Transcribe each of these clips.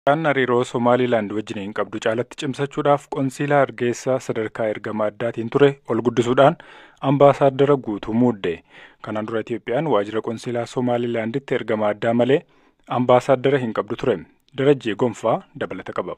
Itoophiyaan hariiroo Somaaliilaand wajjiniin qabdu caalatti cimsachuudhaaf qonsiilaa Hargeysaa sadarkaa ergama addaatiin ture ol guddisuudhaan ambaasaaddara guutuu muudde. Kanaan dura Itoophiyaan waajjira qonsiilaa Somaaliilaanditti ergama addaa malee ambaasaaddara hin qabdu ture. Darajjee Gonfaa dabalata qaba.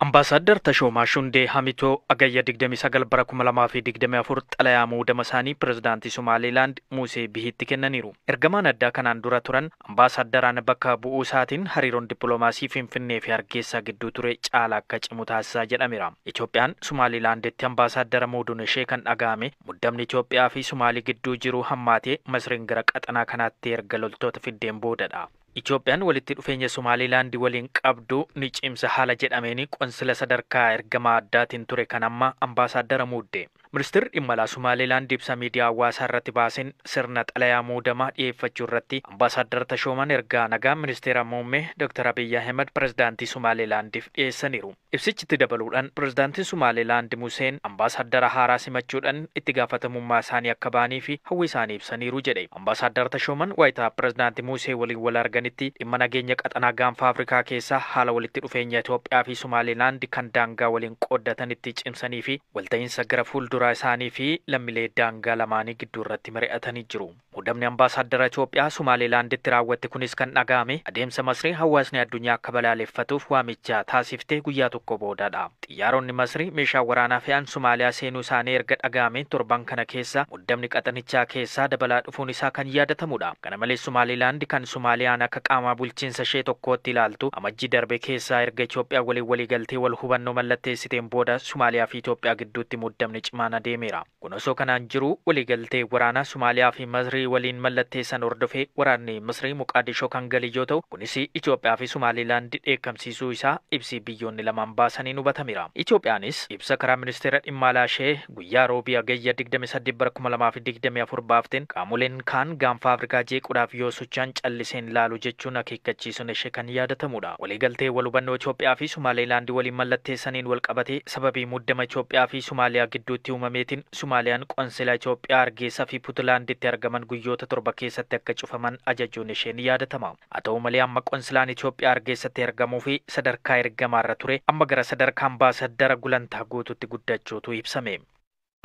Ambaasaaddar Tashoomaa Shundee Hamitoo Agayya 29 bara 2024 xalayaa muudama isaanii pirezidaantii Somaaliilaand Muusee Bihiitti kennaniiru. Ergamaan addaa kanaan dura turan ambaasaaddaraan bakka bu'uu isaatiin hariiroon dippiloomaasii Finfinnee fi Hargeysaa gidduu ture caala akka cimu taasisaa jedhameera. Itoophiyaan Somaaliilaanditti ambaasaaddara muuduun ishee kan dhaga'ame muddamni Itoophiyaa fi Somaalii gidduu jiru hammaatee Masriin gara qaxanaa kanaatti erga loltoota fiddeen boodadha. Itoophiyaan walitti dhufeenya Somaaliilaand waliin qabdu ni cimsa haala jedhameen qonsila sadarkaa ergamaa addaatiin ture kan amma ambaasaaddara muudde. Ministeerri dhimma alaa Somaaliilaand ibsa miidiyaa hawaasaa irratti baaseen sirna xalayaa muudamaa dhiyeeffachuu irratti ambaasaaddar Tashoomaan ergaa nagaa ministeera muummee Dr. Abiyyi Ahmed pirezidaantii Somaaliilaandiif dhiyeessaniiru. Ibsichitti dabaluudhaan pirezidaantiin Somaaliilaand Museen ambaasaaddara haaraa simachuudhaan itti gaafatamummaa isaanii akka ba'anii fi hawwii isaanii ibsaniiru jedhe. Ambaasaaddar Tashoomaan wayitaa pirezidaantii Musee waliin wal arganitti dhimma nageenya qaxanaa gaanfa Afrikaa keessaa haala walitti dhufeenya Itoophiyaa fi Somaaliilaand kan daangaa waliin qooddatanitti cimsanii fi walta'iinsa gara fuulduraa isaanii fi lammiilee daangaa lamaanii gidduu irratti mari'atanii jiru. Muudamni ambaasaaddara Itoophiyaa Somaaliilaanditti raawwatte kunis kan dhaga'ame adeemsa Masrii hawaasni addunyaa akka balaaleffatuuf waamicha taasiftee guyyaa tokko boodadha. Xiyyaaronni Masrii meeshaa waraanaa fe'an Somaaliyaa seenuu isaanii erga dhaga'ame torban kana keessa muddamni qaxanichaa keessaa dabalaa dhufuun isaa kan yaadatamudha. Kana malees Somaaliilaand kan Somaaliyaan akka qaama bulchiinsa ishee tokkootti ilaaltu amajjii darbe keessaa erga Itoophiyaa waliin waliigaltee wal hubannoo mallatteessiteen booda Somaaliyaa fi Itoophiyaa gidduutti muddamni cimaan adeemeera. Kun osoo kanaan jiru waliigaltee waraanaa Somaaliyaa fi Masrii waliin mallatteessan hordofee waraanni Masrii Muqaadishoo kan gale yoo ta'u kunis Itoophiyaa fi Somaaliilaand dheekkamsiisuu isaa ibsi biyyoonni lamaan baasaniin hubatameera. Itoophiyaanis ibsa karaa ministeera dhimma alaa ishee guyyaa roobii Hagayya 28 bara 2024 baafteen qaamoleen kaan gaanfa Afrikaa jeequudhaaf yoo socho'an calliseen ilaalu jechuun akeekkachiisuun ishee kan yaadatamudha. Waliigaltee wal hubannoo Itoophiyaa fi Somaaliilaand waliin mallatteessaniin wal qabatee sababii muddama Itoophiyaa fi Somaaliyaa gidduutti uumameetiin Somaaliyaan qonsila Itoophiyaa Hargeysaa fi Puntlaanditti argaman guyyoota 7 keessatti akka cufaman ajajuun ishee ni yaadatama. Haa ta'u malee amma qonsilaan Itoophiyaa Hargeessatti argamuu fi sadarkaa ergamaarra ture amma gara sadarkaa ambaasaddara gulantaa guutuutti guddachuutu ibsame.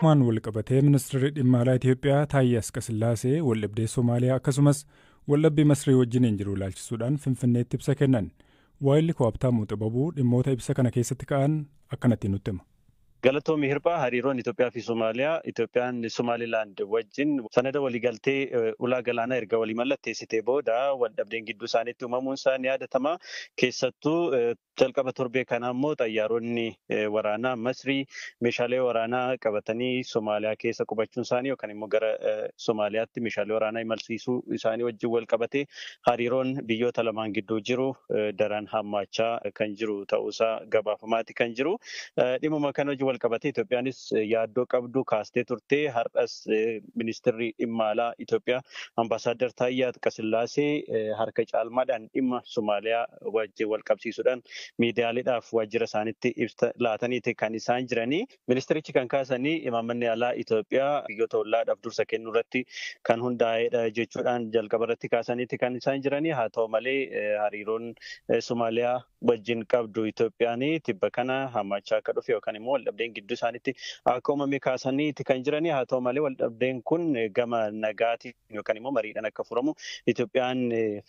Waan wal qabatee ministeerri dhimma alaa Itoophiyaa Taayyee Asqasillaasee waldhabdee Somaaliyaa akkasumas waldhabbii Masrii wajjiniin jiru ilaalchisuudhaan Finfinneetti ibsa kennan. Waayilli Ko'abtaamuu Xibabuu dhimmoota ibsa kana keessatti ka'an akkanatti nutti hima. Galatoomii Hirphaa hariiroon Itoophiyaa fi Somaaliyaa Itoophiyaan Somaaliilaand wajjin sanada waliigaltee ulaa galaanaa erga walii mallatteessitee booda waldhabdeen gidduu isaaniitti uumamuun isaa ni yaadatama. Keessattuu jalqaba torbee kanaa immoo xayyaaronni waraanaa Masrii meeshaalee waraanaa qabatanii Somaaliyaa keessa qubachuun isaanii yookaan immoo gara Somaaliyaatti meeshaalee waraanaa imalsiisuu isaanii wajjin wal qabatee hariiroon biyyoota lamaan gidduu jiru daran hammaachaa kan jiru ta'uusaa gabaafamaati kan jiru. Dhimuma kana wajjin wal qabatee Itoophiyaanis yaaddoo qabdu kaastee turte. Har'as ministeerri dhimma alaa Itoophiyaa ambaasaaddar Taayyee Asqasillaasee harka caalmaadhaan dhimma Somaaliyaa wajjin wal qabsiisuudhaan miidiyaaleedhaaf waajjira isaaniitti ibsa laataniiti kan isaan jiranii. Ministerichi kan kaasanii imaammanni alaa Itoophiyaa biyyoota ollaadhaaf dursa kennuu irratti kan hundaa'edha jechuudhaan jalqaba irratti kaasaniiti kan isaan jiranii. Haa ta'u malee hariiroon Somaaliyaa wajjin qabdu Itoophiyaan tibba kana hammaachaa akka dhufe yookaan immoo waldhabdeen gidduu isaaniitti akka uumame kaasaniiti kan jiranii. Haa ta'u malee waldhabdeen kun gama nagaatiin yookaan immoo mariidhaan akka furamu Itoophiyaan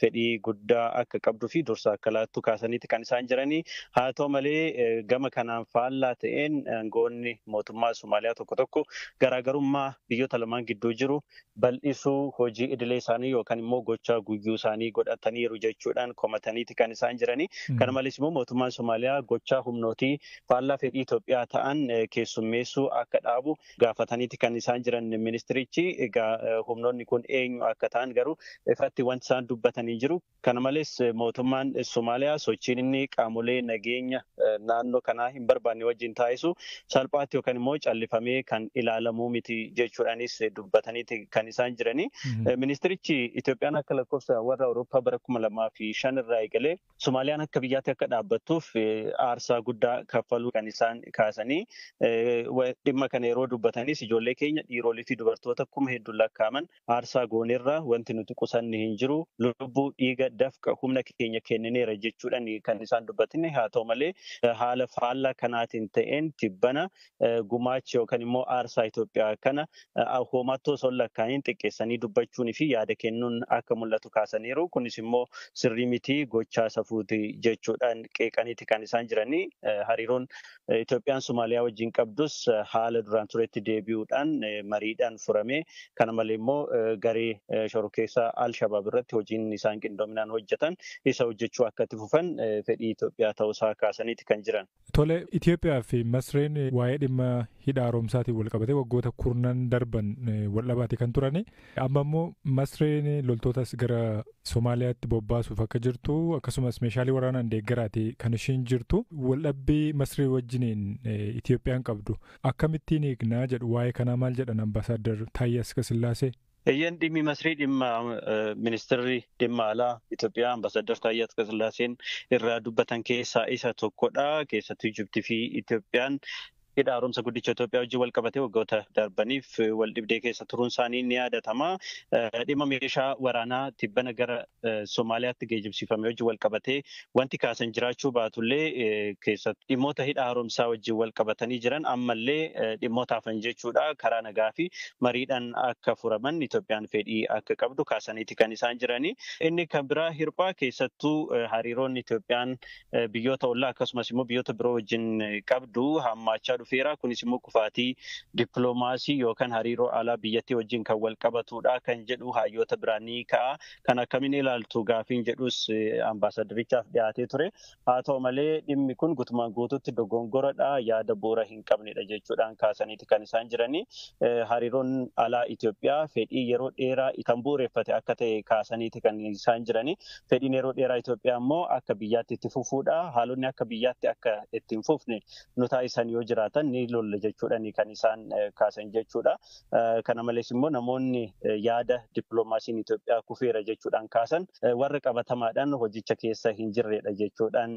fedhii guddaa akka qabduu fi dursa akka laattu kaasaniiti kan isaan jiranii. Haa ta'u malee gama kanaan faallaa ta'een aangoonni mootummaa Somaaliyaa tokko tokko garaagarummaa biyyoota lamaan gidduu jiru bal'isuu hojii idilee isaanii yookaan immoo gochaa guyyuu isaanii godhataniiru jechuudhaan komataniiti kan isaan jiranii. Kana malees immoo mootummaan Somaaliyaa gochaa humnootii faallaa fedhii Itoophiyaa ta'an keessummeessuu akka dhaabu gaafataniiti kan isaan jiran ministerichi. Egaa humnoonni kun eenyu akka ta'an garuu ifatti wanti isaan dubbatanii jiru. Kana malees mootummaan Somaaliyaa sochiin inni qaamolee nageenya naannoo kanaa hin barbaanne wajjin taasisu salphaatti yookaan immoo callifamee kan ilaalamuu miti jechuudhaanis dubbataniiti kan isaan jiranii. Ministerichi Itoophiyaan akka lakkoofsa warra Awurooppaa bara 2005 irraa eegalee Somaaliyaan akka biyyaatti akka dhaabbattuuf aarsaa guddaa kaffaluu kan isaan kaasanii. Dhimma kana yeroo dubbatanis ijoollee keenya dhiirolii fi dubartoota kuma hedduun lakkaa'aman aarsaa goonerra wanti nuti qusanne hin jiru, lubbuu, dhiiga, dafqa, humna keenya kennineera jechuudhaan kan isaan dubbatani. Haa ta'u malee, haala faallaa kanaatiin ta'een tibbana gumaacha yookaan immoo aarsaa Itoophiyaa kana homattoo osoo hin lakkaa'in xiqqeessanii dubbachuunii fi yaada kennuun akka mul'atu kaasaniiru. Kunis immoo sirrii miti, gochaa safuuti jechuudhaan qeeqaniiti kan isaan jiranii. Hariiroon Itoophiyaan Somaaliyaa wajjin qabdus haala duraan turetti deebi'uudhaan mariidhaan furamee, kana malee immoo garee shororkeessaa Al-Shabaab irratti hojiin isaan qindoominaan hojjetan isa hojjechuu akka itti fufan fedhii Itoophiyaa ta'uusaa kaasaniiti kan jiran. Tole, Itoophiyaa fi Masreen waa'ee dhimma hidha haaromsaatiin wal qabatee waggoota kurnan darban wal dhabaati kan turani. Amma immoo Masreen loltootas gara Somaaliyaatti bobbaasuuf akka jirtu, akkasumas meeshaalee waraanaan deeggaraati kan ishiin jirtu. Waldhabbii Masree wajjiniin Itoophiyaan qabdu akkamittiin hiiknaa jedhu, waa'ee kanaa maal jedhan Ambaasaadder Taayyee Asqasillaasee? Eeyyeen, dhimmi Masrii dhimma ministeerri dhimma alaa Itoophiyaa Ambaasaadder Taayyee Asqasillaaseen irraa dubbatan keessaa isa tokkodha. Keessattuu Ijiptii fi Itoophiyaan hidha haaromsa guddicha Itoophiyaa wajjin wal qabatee waggoota darbaniif wal dhibdee keessa turuun isaanii ni yaadatama. Dhimma meeshaa waraanaa tibbana gara Somaaliyaatti geejjibsiifame wajjin wal qabatee wanti kaasan jiraachuu baatullee, keessattuu dhimmoota hidha haaromsaa wajjin wal qabatanii jiran ammallee dhimmoota hafan jechuudha. Karaa nagaa fi mariidhaan akka furaman Itoophiyaan fedhii akka qabdu kaasaniiti kan isaan jiranii. Inni kan biraa hirphaa, keessattuu hariiroon Itoophiyaan biyyoota ollaa akkasumas immoo biyyoota biroo wajjin qabdu hammaachaa dhufeera. Kunis immoo kufaatii dippiloomaasii yookaan hariiroo alaa biyyattii wajjin kan wal qabatudha kan jedhu hayyoota biraa ni ka'a. Kan akkamiin ilaaltu gaafiin jedhus ambaasadarichaaf dhiyaatee ture. Haa ta'u malee, dhimmi kun guutumaan guututti dogongoradha, yaada bu'uura hin qabnedha jechuudhaan kaasaniiti kan isaan jiranii. Hariiroon alaa Itoophiyaa fedhii yeroo dheeraa kan bu'uureffate akka ta'e kaasaniiti kan isaan jiranii. Fedhiin yeroo dheeraa Itoophiyaa immoo akka biyyaatti itti fufuudha. Haalonni akka biyyaatti akka itti hin fufne nu taasisan yoo jiraatan ni lolla jechuudhaan kan isaan kaasan jechuudha. Kana malees immoo namoonni yaada dippiloomaasiin Itoophiyaa kufeera jechuudhaan kaasan warra qabatamaadhaan hojicha keessa hin jirredha jechuudhaan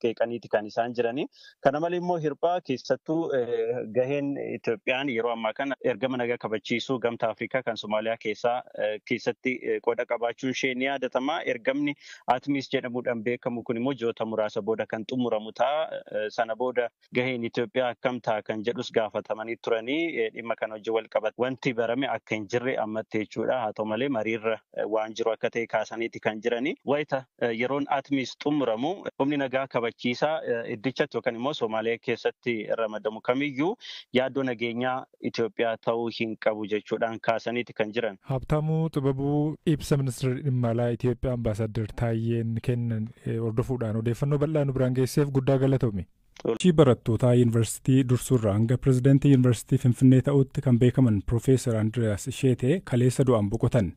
qeeqaniiti kan isaan jiranii. Kana malee immoo hirphaa, keessattuu gaheen Itoophiyaan yeroo ammaa kana ergama nagaa kabachiisuu Gamtaa Afrikaa kan Somaaliyaa keessatti qooda qabaachuun ishee ni yaadatama. Ergamni ATMIS jedhamuudhaan beekamu kun immoo ji'oota muraasa booda kan xumuramu ta'a. Sana booda gaheen Itoophiyaa akkam ta'a kan jedhus gaafatamanii turanii, dhimma kana wajjin wal qabatu wanti barame akka hin jirre ammatti jechuudha. Haa ta'u malee, mariirra waan jiru akka ta'e kaasaniiti kan jiranii. Wayita yeroon ATMIS xumuramu humni nagaa kabachiisaa iddichatti yookaan immoo Somaaliyaa keessatti ramadamu kamiyyuu yaaddoo nageenyaa Itoophiyaa ta'uu hin qabu jechuudhaan kaasaniiti kan jiran. Habtaamuu Xibabuu, ibsa ministeera dhimma alaa Itoophiyaa Ambaasaadder Taayyeen kennan hordofuudhaan odeeffannoo bal'aa nu biraan geesseef guddaa galatoomi. Hojii barattootaa yuunivarsiitii dursuurraa hanga pirezidaantii Yuunivarsiitii Finfinnee ta'utti kan beekaman Piroofeesar Andiriyaas Isheetee kaleessa du'an boqotan.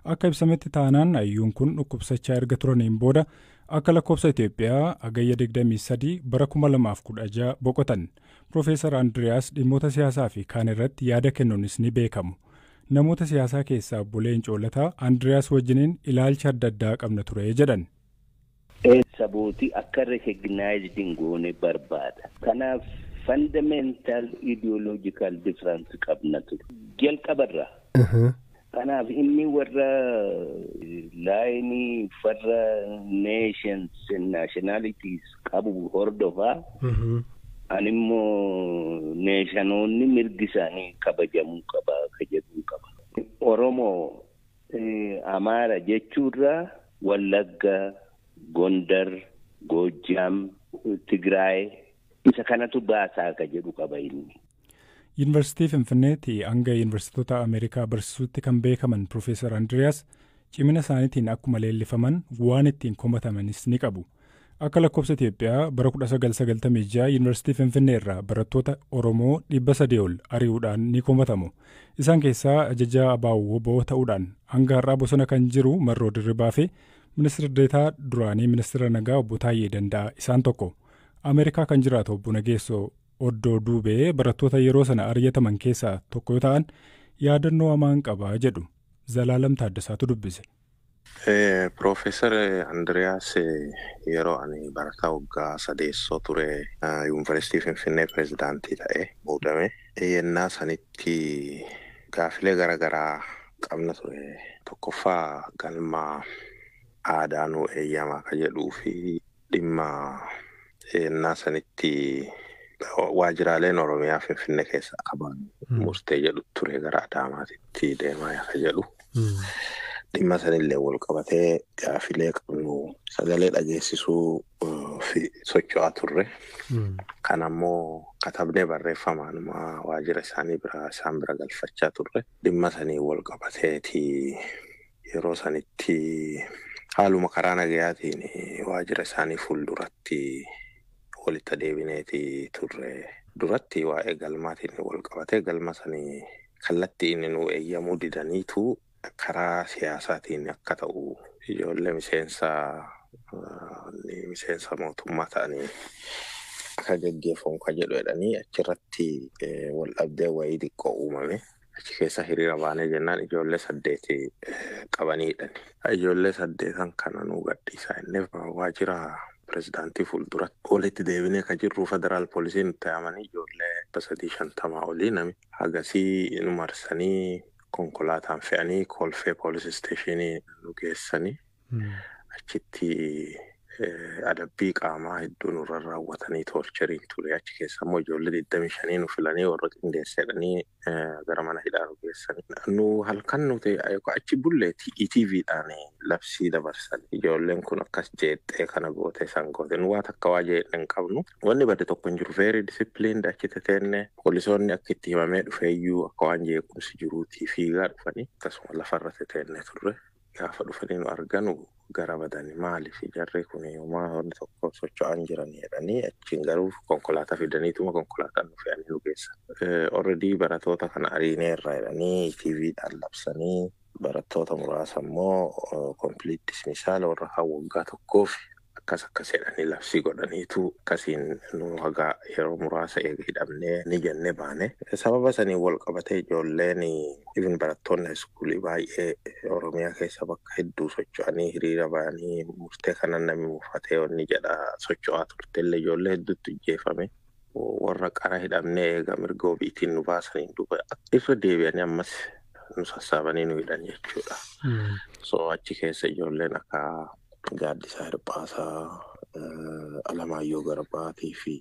Akka ibsametti taanaan, hayyuun kun dhukkubsachaa erga turaniin booda akka lakkoofsa Itoophiyaa Hagayya 23 bara 2016 boqotan. Piroofeesar Andiriyaas dhimmoota siyaasaa fi kaan irratti yaada kennuunis ni beekamu. Namoota siyaasaa keessaa obbo Leencoo Lataa Andiriyaas wajjiniin ilaalcha adda addaa qabna ture jedhan. Sabooti akka recognized hin goone barbaada. Kanaaf fundamental ideological difference qabna ture. Jalqabarra. Kanaaf inni warra line farra nations and nationalities qabu hordofaa. Ani immoo nationoonni mirgi isaanii kabajamuu qaba ka jedhu qaba. Oromoo, Amaara jechuurraa Wallagga, Gondar, Goojjaam, Tigraay isa kanatu baasaa ka jedhu qaba inni. Yuunivarsiitii Finfinneetti hanga yuunivarsiitota Ameerikaa barsiisuutti kan beekaman Piroofeesar Andiriyaas cimina isaaniitiin akkuma leellifaman waan ittiin komatamanis ni qabu. Akka lakkoofsa Itoophiyaa bara 1996 Yuunivarsiitii Finfinnee irraa barattoota Oromoo 300 ol ari'uudhaan ni komatamu. Isaan keessaa ajajaa ABO ta'uudhaan hanga har'aa bosona kan jiru Marroo Dirribaa fi ministeera deetaa duraanii ministeera nagaa obbo Taayyee Danda'a isaan tokko. Ameerikaa kan jiraatu obbo Nageessoo Oddoo Duubee barattoota yeroo sana ari'ataman keessaa tokko yoo ta'an, yaadannoo hamaan qabaa jedhu. Zalaalam Taaddasaatu dubbise. Piroofeesar Andiriyaas yeroo ani barataa waggaa sadeessoo ture Yuunivarsiitii Finfinnee pireezidaantii ta'ee muudame. Yennaa sanitti gaafilee garaagaraa qabna ture. Tokkoffaa galma aadaa nuu eeyyamaa ka jedhuu fi dhimma yennaa sanitti waajjiraaleen Oromiyaa Finfinnee keessa qaban murtee jedhu ture gara Adaamaatitti deemaa ka jedhu. Dhimma sanillee wal qabatee gaafilee qabnu sagalee dhageessisuu fi socho'aa turre. Kan ammoo katabnee barreeffamaanuma waajjira isaanii bira isaan bira galfachaa turre. Dhimma sanii wal qabateeti yeroo sanitti haaluma karaa nagayaatiin waajjira isaanii fuulduratti walitti deebineeti turre. Duratti waa'ee galmaatiin wal qabatee galma sanii kallattii inni nu eeyyamuu didaniitu karaa siyaasaatiin akka ta'u ijoollee miseensa mootummaa ta'anii akka geggeeffamu ka jedhu jedhanii achirratti wal dhabdee wayii xiqqoo uumame. Achi keessa hiriira baanee jennaan ijoollee 8 qabanii hidhani. Ijoollee 8 kana nu gadhiisaa inni waajjira pireezidaantii fuulduratti walitti deebinee ka jirru federaal poolisiin nutti yaamanii ijoollee 350 olii nami hagasii nu marsanii konkolaataan fe'anii Kolfee poolis isteeshinii nu geessanii achitti adabbii qaamaa hedduu nurra raawwatanii toorcheriin ture. Achi keessa immoo ijoollee 25 nu filanii warra qindeessedhanii gara mana hidhaa nu geessanii. Nu halkan nuti achi bullee ETVdhaan labsii dabarsan. Ijoolleen kun akkas jeexxee kana goote san goote. Nu waa takka waa jeexxe hin qabnu. Wanni badde tokko hin jiru. Very disciplined achi teteenne poolisoonni akka itti himamee dhufeeyyuu akka waan jeequmsi jiruutii fiigaa dhufanii akkasuma lafarra teteenne turre. Gaafa dhufanii nu arganu gara badanii maaliif jarri kun homaa wanni tokko socho'an jiran jedhanii achiin garuu konkolaataa fidaniituma konkolaataan nu fe'anii nu geessan. Already barattoota kana ariineerra jedhanii TVdhaan labsanii barattoota muraasa immoo complete dismissal warra kaan waggaa tokkoof akkas akkas jedhanii labsii godhaniitu akkasiin nu haga yeroo muraasa eega hidhamnee ni jennee baane. Sababa saniin wal qabatee ijoolleen even barattoonni iskuulii baay'ee Oromiyaa keessa bakka hedduu socho'anii hiriira ba'anii murtee kana namni mufatee wanni jedha socho'aa turtellee ijoollee hedduutti ijjeefame. Warra qara hidhamnee eega mirga ofiitiin nu baasaniin duuba irra deebi'anii ammas nu sassaabanii nu hidhan jechuudha. So achi keessa ijoolleen akka Gaaddisaa Hirphaasaa, Alamaayyoo Garbaatii fi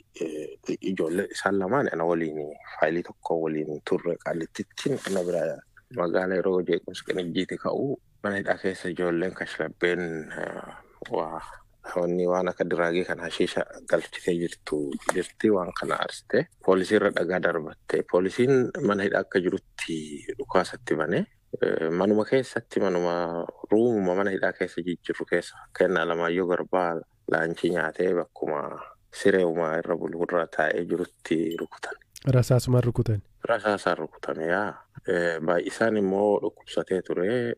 ijoollee isaan lamaan ana waliin faayilii tokko waliin turre qaallittiin ana bira magaala yeroo jeequmsi qinijjiiti ka'u mana hidhaa keessa ijoolleen kashlabbeen waa wanni waan akka diraagii kana hashiisha galchitee jirti waan kana arsite poolisiirra dhagaa darbatte poolisiin mana hidhaa akka jirutti dhukaasatti bane. Manuma keessatti manuma ruumuma mana hidhaa keessa jijjiirru keessa fakkeenya Alamaayyoo Garbaa laanchii nyaatee bakkuma sireeuma irra bulurra taa'ee jirutti rukutan. Rasaasumaan rukutan? Rasaasaan rukutame yaa. Baay'isaan immoo dhukkubsatee ture.